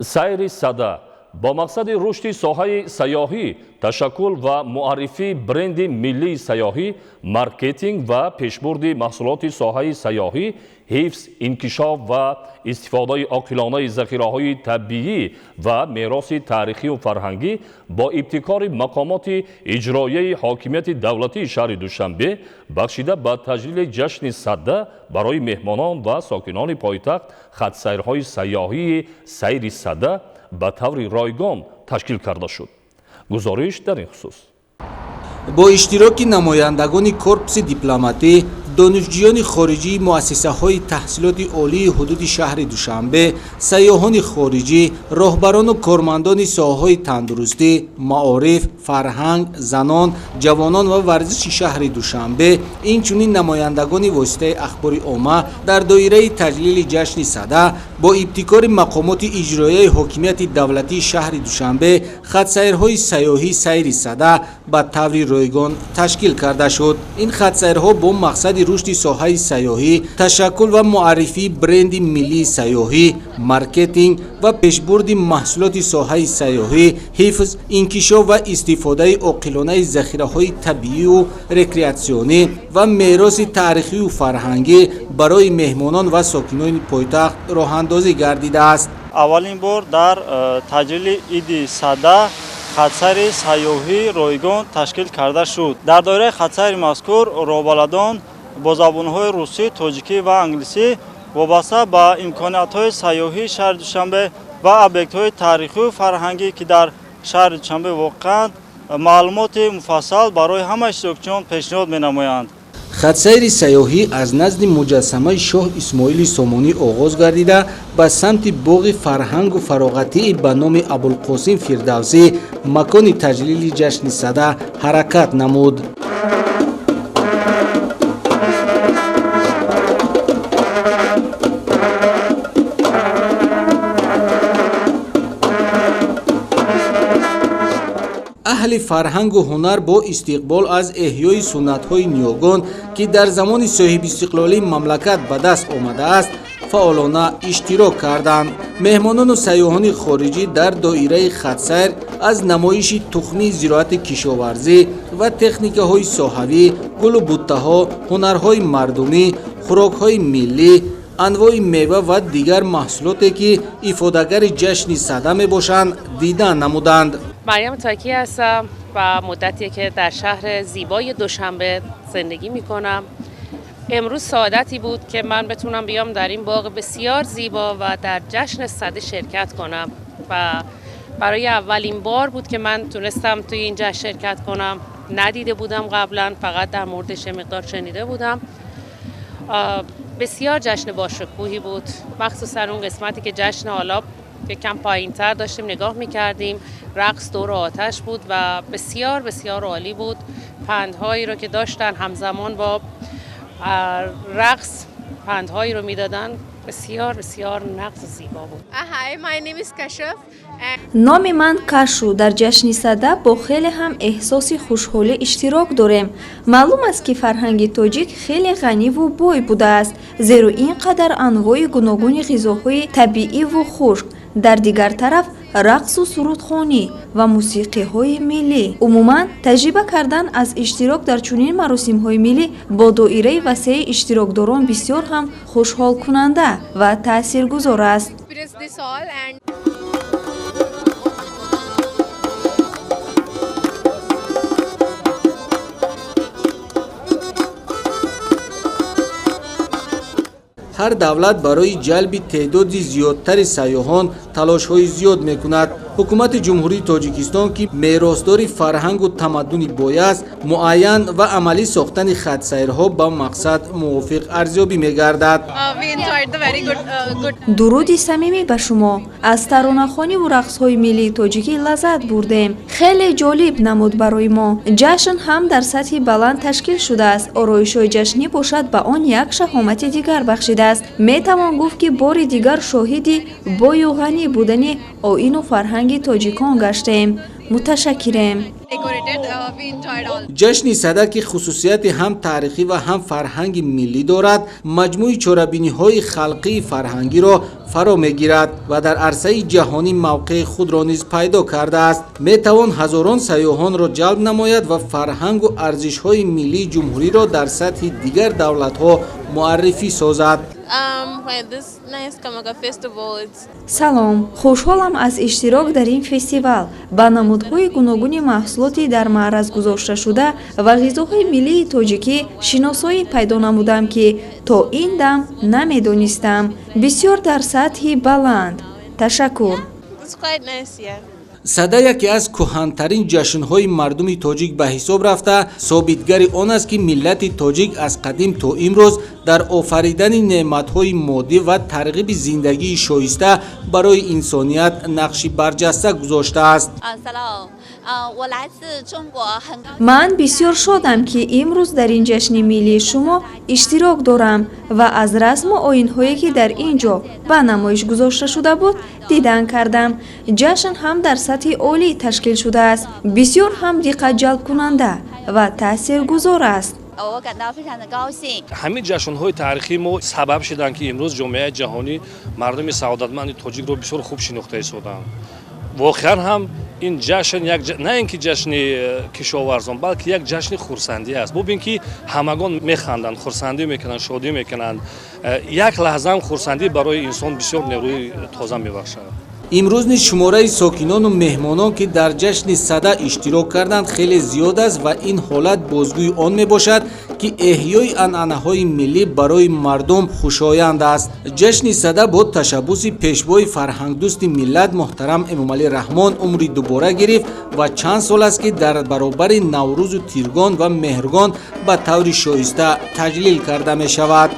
Сайри Сада бо мақсади рушди соҳаи сайёҳӣ, ташаккул ва муаррифии бренди миллии сайёҳӣ, маркетинг ва пешбурди маҳсулоти соҳаи сайёҳӣ, ҳифз, инкишоф ва истифодаи оқилонаи захираҳои табиӣ ва мероси таърихию фарҳангӣ бо ибтикори мақомоти иҷроияи ҳокимияти давлатии шаҳри Душанбе бахшида ба таҷлили ҷашни Сада барои меҳмонон ва сокинони пойтахт хатсайрҳои сайёҳии Сайри Сада ба таври ройгон ташкил карда шуд. Гузориш дар ин хусус. Бо иштироки намояндагони корпуси дипломатӣ, донишҷӯёни хориҷии муассисаҳои таҳсилоти олии ҳудуди шаҳри Душанбе, сайёҳони хориҷӣ, роҳбарону кормандони соҳаҳои тандурустӣ, маориф, фарҳанг, занон, ҷавонон ва варзиши шаҳри Душанбе, инчунин намояндагони воситаи ахбори омма дар доираи таҷлили ҷашни Сада бо ибтикори мақомоти иҷроияи ҳокимияти давлатии шаҳри Душанбе хатсайрҳои сайёҳии Сайри Сада ба таври ройгон ташкил карда шуд. Ин хатсайрҳо бо мақсади рушди соҳаи сайёҳӣ, ташаккул ва муаррифии бренди миллии сайёҳӣ, маркетинг ва пешбурди маҳсулоти соҳаи сайёҳӣ, ҳифз, инкишоф ва истифодаи оқилонаи захираҳои табиию рекреатсионӣ ва мероси таърихию фарҳангӣ барои меҳмонон ва сокинони пойтахт роҳандозӣ гардидааст. Аввалин бор дар таҷлили иди Сада хатсайри сайёҳии ройгон ташкил карда шуд. Дар доираи хатсайри мазкур роҳбаладон бо забонҳои русӣ, тоҷикӣ ва англисӣ вобаста ба имкониятҳои сайёҳии шаҳри Душанбе ва объектҳои таърихию фарҳангӣ, ки дар шаҳри Душанбе воқеанд, маълумоти муфассал барои ҳама иштирокчиён пешниҳод менамоянд. Хатсайри сайёҳӣ аз назди муҷассамаи шоҳ Исмоили Сомонӣ оғоз гардида, ба самти боғи фарҳангу фароғатии ба номи Абулқосим Фирдавсӣ, макони таҷлили ҷашни Сада, ҳаракат намуд. Аҳли фарҳангу ҳунар бо истиқбол аз эҳёи суннатҳои ниёгон, ки дар замони соҳибистиқлолии мамлакат ба даст омадааст, фаъолона иштирок карданд. Меҳмонону сайёҳони хориҷӣ дар доираи хатсайр аз намоиши тухмии зироати кишоварзӣ ва техникаҳои соҳавӣ, гулу буттаҳо, ҳунарҳои мардумӣ, хӯрокҳои миллӣ, анвои мева ва дигар маҳсулоте, ки ифодагари ҷашни Сада мебошанд, дида намуданд. مریم تاکی هستم و مدتیه که در شهر زیبای دوشنبه زندگی میکنم. امروز سعادتی بود که من بتونم بیام در این باغ بسیار زیبا و در جشن سده شرکت کنم و برای اولین بار بود که من تونستم توی این جشن شرکت کنم. ندیده بودم قبلا، فقط در موردش مقدار شنیده بودم. بسیار جشن باشکوهی بود، مخصوصا اون قسمتی که جشن حالا کم پایین تر داشتیم نگاه میکردیم، رقص دور آتش بود و بسیار بسیار عالی بود. پندهایی رو که داشتن همزمان با رقص پندهایی رو میدادن، بسیار بسیار نغز و زیبا بود. Hi, my name is Kashaf. Номи ман Кашу. Дар ҷашни Сада бо хеле ҳам эҳсоси хушҳолӣ иштирок дорем. Маълум аст, ки фарҳанги тоҷик хеле ғаниву бой будааст, зеро ин қадар анвои гуногуни ғизоҳои табииву хушк, дар дигар тараф рақсу сурудхонӣ ва мусиқиҳои миллӣ. Умуман, таҷриба кардан аз иштирок дар чунин маросимҳои миллӣ бо доираи васеи иштирокдорон бисёр ҳам хушҳолкунанда ва таъсиргузор аст. Experienced this all and Ҳар давлат барои ҷалби теъдоди зиёдтари сайёҳон талошҳои зиёд мекунад. Ҳукумати Ҷумҳурии Тоҷикистон, ки меросдори фарҳангу тамаддуни бой аст, муайян ва амалӣ сохтани хатсайрҳо ба мақсад мувофиқ арзёбӣ мегардад. We enjoyed the very good. Дуруди самимӣ ба шумо. Аз таронахониву рақсҳои миллии тоҷикӣ лаззат бурдем. Хеле ҷолиб намуд барои мо. Ҷашн ҳам дар сатҳи баланд ташкил шудааст. Ороишҳои ҷашнӣ бошад, ба он як шаҳомати дигар бахшидааст. Метавон гуфт, ки бори дигар шоҳиди бою ғанӣ будани оину фарҳанги фарҳанги тоҷикон гаштем. Муташаккирем. Decorated. We enjoyed all. Ҷашни Сада, ки хусусияти ҳам таърихӣ ва ҳам фарҳанги миллӣ дорад, маҷмӯи чорабиниҳои халқии фарҳангиро фаро мегирад ва дар арсаи ҷаҳонӣ мавқеи худро низ пайдо кардааст. Метавон ҳазорон сайёҳонро ҷалб намояд ва фарҳангу арзишҳои миллии ҷумҳуриро дар сатҳи дигар давлатҳо муаррифӣ созад. Well, this nice Kamaga festival. It's Салом, хушҳолам аз иштирок дар ин фестивал. Ба намудҳои гуногуни маҳсулоти дар маъраз гузошташуда ва ғизоҳои миллии тоҷикӣ шиносоӣ пайдо намудам, ки то ин дам намедонистам. Бисёр дар сатҳи баланд. Ташаккур. It's quite nice, yeah. Сада яке аз кӯҳантарин ҷашнҳои мардуми тоҷик ба ҳисоб рафта, собитгари он аст, ки миллати тоҷик аз қадим то имрӯз дар офаридани неъматҳои моддӣ ва тарғиби зиндагии шоиста барои инсоният нақши барҷаста гузоштааст. 啊，سلام，啊，我来自中国，很高 Ман бисёр шодам, ки имрӯз дар ин ҷашни миллии шумо иштирок дорам ва аз расму оинҳое, ки дар ин ҷо ба намоиш гузошта шуда буд, дидан кардам. Ҷашн ҳам дар сатҳи олӣ ташкил шудааст, бисёр ҳам диққатҷалбкунанда ва таъсиргузор аст. 我感到非常的高兴。 Ҳамин ҷашнҳои таърихии мо сабаб шуданд, ки имрӯз ҷомеаи ҷаҳонӣ мардуми саодатманди тоҷикро бисёр хуб шинохта истоданд. Воқеан ҳам ин ҷашн як на ин ки ҷашни кишоварзон, балки як ҷашни хурсандӣ аст. Бубин, ки ҳамагон механданд, хурсандӣ мекунанд, шодӣ мекунанд. Як лаҳзаам хурсандӣ барои инсон бисёр нерӯи тоза мебахшад. Имрӯз низ шумораи сокинону меҳмонон, ки дар ҷашни Сада иштирок карданд, хеле зиёд аст ва ин ҳолат бозгӯи он мебошад, ки эҳёи анъанаҳои миллӣ барои мардум хушоянд аст. Ҷашни Сада бо ташаббуси пешвои фарҳангдӯсти миллат муҳтарам Эмомалӣ Раҳмон умри дубора гирифт ва чанд сол аст, ки дар баробари Наврӯзу Тиргон ва Меҳргон ба таври шоиста таҷлил карда мешавад.